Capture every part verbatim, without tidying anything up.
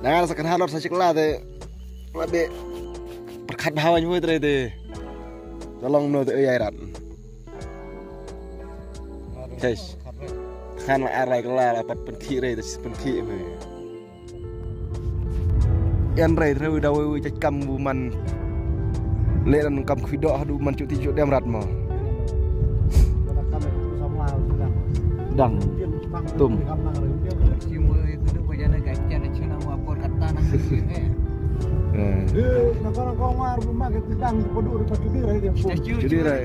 Nang sa kan halor sa chikla te. Labe. Perkat bhawan hui tre te. Tolong no te ai rat. Kes. Kan la ar lai kala la pat pynkhih re te pynkhih. Yan re tre da wei wei kam bu man. Le nan kam khui doh du man chuti chu dem rat mo. Dang. Tum. Eh. Judi rai.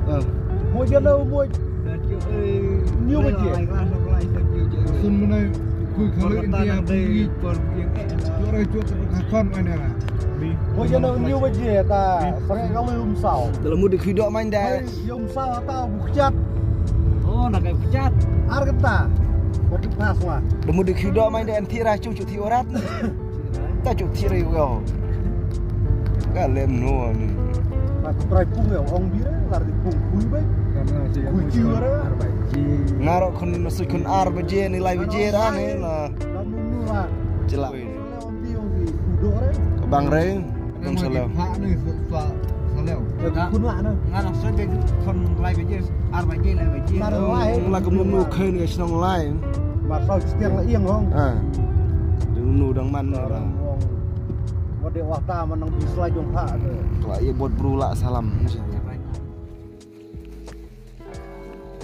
Eh. Mo jana mo. New baje. Sun menai kui kali India. Churai churai ka kon mana. Mo jana new baje ta. Sare kali um sao. Dalam mudik hidup main dah. Yum sao ta bukjat. Oh, nak kai bukjat. Ar kata. Waktu pas wah. Dalam mudik hidup main dah anti racu cuti orat. Ta chuk thi re yo. Ka lem no ni. Ba trai pung yo ong bi re lar di pung kui bai. Kui chi re. Ngaro khun su khun ar baje ni lai baje ra ni na. Chila. Ong bi ong bi udo re. Bang re. Tung saleo. Khun wa na. Ngaro so de khun lai baje. Ar baje lai baje. Lar lai. La ka munu khen ka shnong lai. Mar sau chistiang la iang hong. Ah. Dang nu dang man na ba. Wa de wa ta man nang bi slai jong pha de. Wa ye bot bru la salam.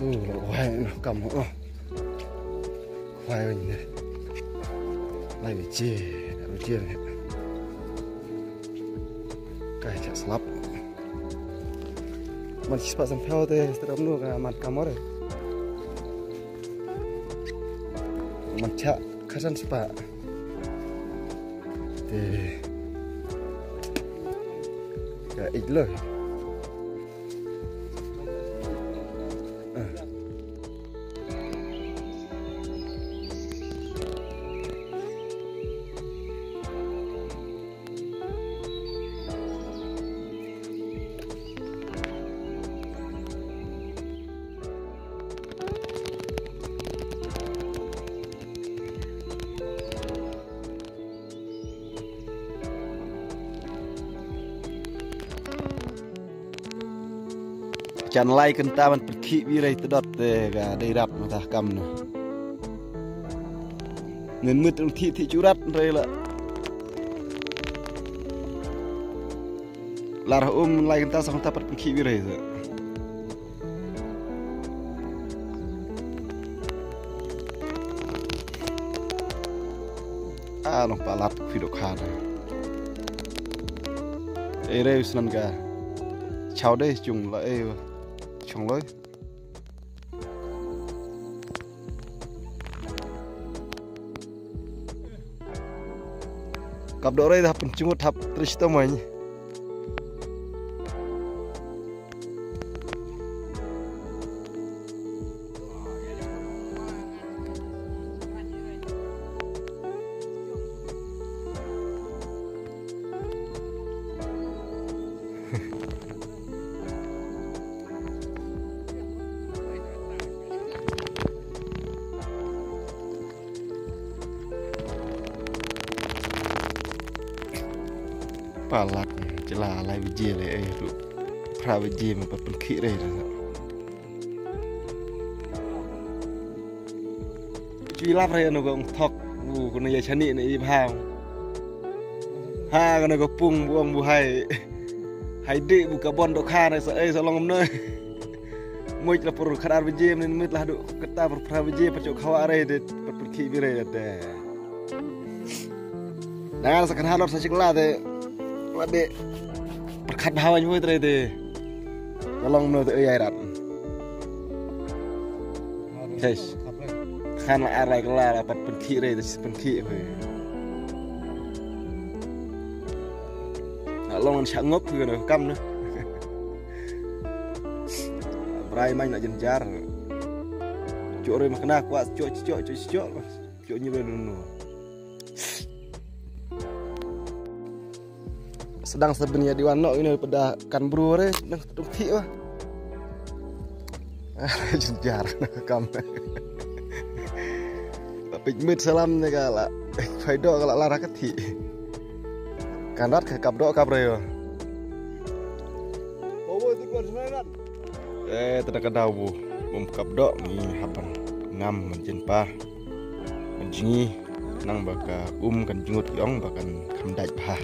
Hmm, wai no kam oh. Wai ne. Lai bi chi, bi chi ne. Kai cha slap. Man shispa sam pheo te, te ram nu ka man kamor. Man cha khasan spa. Te. Ka ik lo. Chan lai kynta ban pyrkhih bi rei tdot te ka dei rap mata kam na. Nen mut ung thi thi churat rei la. Lar um lai kynta sa kynta pat pyrkhih bi rei sa. Ah, long palat phi dok khan. Eh, rei snan ka. Chau dei chung la eh. Chung loi. Kap dok rei da pun chungut hap tris to main. Palat, jela lai baje le eh tu. Phra baje me pat pynkhih re. Chui lap re no gong thok. Bu ko ne ya chani ne i bhang. Ha ko ne ko pung bu ong bu hai. Hai de bu ka bon do kha ne sa eh sa long ne. Muj la pur khat ar baje men mit la du kata pur phra baje pa chok khawa re de pur pur khi bi re de. Nang sa kan halor sa chik la de. La de pur khat bhawan hu tre de. Ka long no de ai rat. Ches. Khan la ar lai ka la la pat pur khi re de pur khi. Long an shangop hu no kam no. Brai mai na jenjar. Cok re makna kuat cok cok cok cok. Cok nyi re nunu. Sedang seben ya diwan nok ini pada kan bru re sedang sedang thik wah. Jynjar kam. Peit mit salam ne ka la. Phai doh ka la lar ka thi. Kan rat ka kap doh kap re yo. Eh, tang ka daw bu. Bym kap doh ngi hap ban ngam mynjin pa. Mynjin ngi nang ba ka um kan jngut yong ba kan kham dait bha.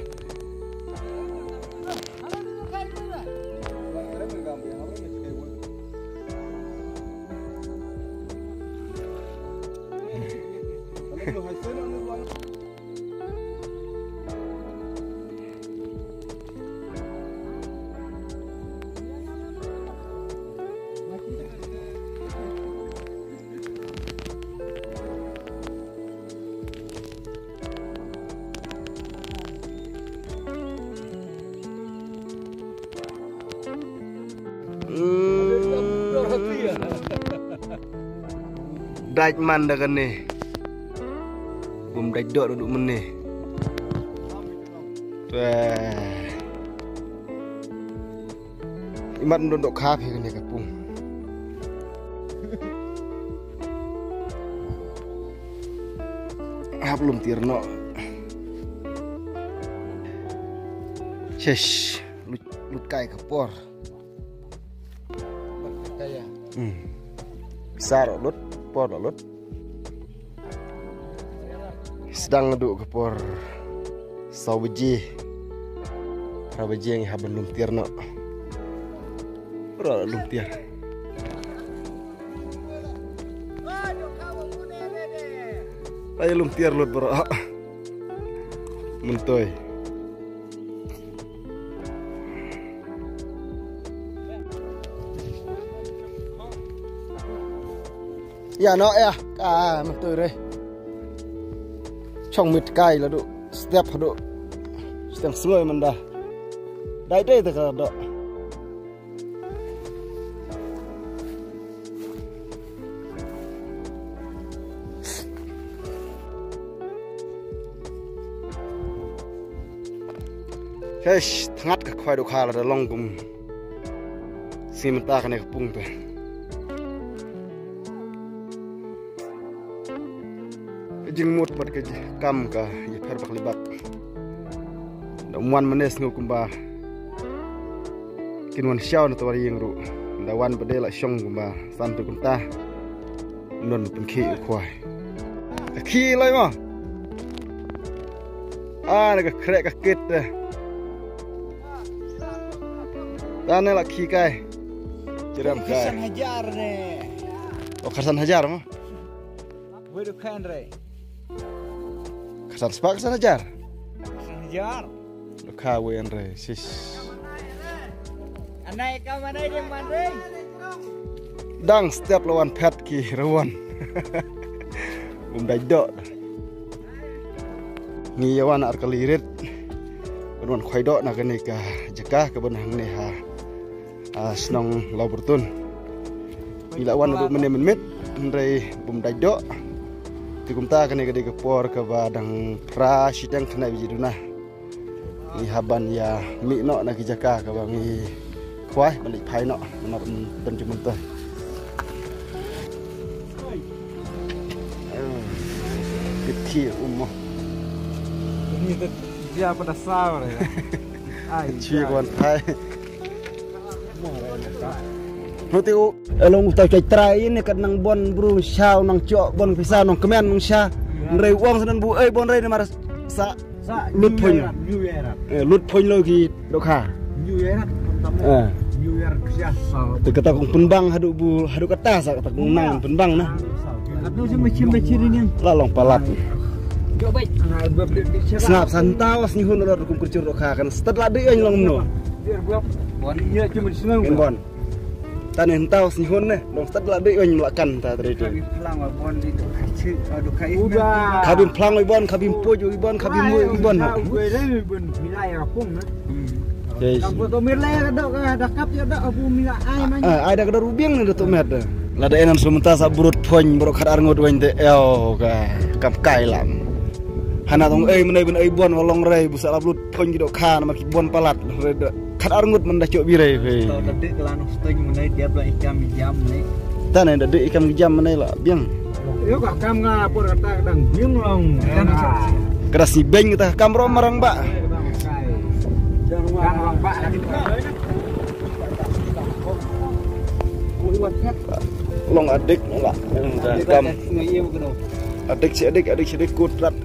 Dait man da kane. Bym dait doh ruh mynne. Te. Imat ndon doh kha phi kane ka pung. Hap lum tiar noh. Chesh, lut, lut kai ka por. Hmm. Sar lut, por lut. Sdang duh ka por saw baje. Phra baje ngi hap ban lum tiar noh. Phra lum tiar. Ai lum tiar lut bro. Myntoi. Ïa noh ïa ka myntoi re. Chong mit kai la duh. Step haduh. Step sngoi mynda. Dai dai te ka doh. Hesh, thngat ka khwai dohkha lada long kum. Sngi mynta kane ka pung te. Ka jingmut bad ka jing, kam ka ïapher bak li bak. Da wan mane sngew kumba kin wan shaw na tawar ïing ruh. Da wan ba dei la shong kumba san tu kumta. Nun pynkhih u khwai. Ka khih lai ma. Ah, na ka khreh ka kit te. Tane la khih kai. Chiram kai. Kharsan hajar ne. Oh, kharsan hajar ma. Wei dohkha re. Kharsan spah kharsan hajar. Kharsan hajar. Dohkha wei re. Sis. Anai ka manai de man re. Dang step lawan phet ki rawan. Bym dai doh. Ngi ïa wan ar kali rit. Ban wan khwai doh na kane ka jaka ka ban hangne ha. Ah, shnong Lawbyrtun. Ngi la wan naduh mynne mynmiet, hynrei bym dai doh. Te kumta kane ka dei ka por kaba dang phra shiteng khyndai baje duna. Ngi hap ban ïa mih noh na ki jaka kaba ngi khwai ban leit phai noh namar ban jumon te. Ki thi um mo. Ni te dia pada saw re. Ai. Chi wan phai. Hoti u elong utai kai trai ini kat nang bon bru shaw nang chok bon pisa nang kemen nang sha. Nrei uang senan bu ei bon rei namar sa lut phoin. Eh, lut phoin lo ki dohkha. Eh. Te kata kong pynbang haduh bu haduh kata sa kata kong nang pynbang na. La long palat. Sngap san taw sngi hun rot kum kyrchur dohkha kan stad la dei long no. Kan bon. Tane hyntaw snihun ne long stad la dei oin mla kan ta tre te. Khabim phlang oi bon di to khachi adu khai. Khabim phlang oi bon khabim poj oi bon khabim mo oi bon. Ai da ka rubiang ne da to met. La da enan sumenta sa brut phoin bro khat ar ngut oin te eo ka kam kai lam. Hana tong ei menai ben ei bon long rei bu sa la brut phoin ki dohkha namar ki bon palat re da. Khat ar ngut man da chok birei phi. Tau da dek lan sting mane dia bla ikam jam ne. Ta ne da dek ikam jam mane la biang. Yo ka kam nga por kata dang biang long. Kada si beng ta kam rom marang ba. Kam rom ba. Long adik la. Kam. Adik si adik, adik si adik kutrat.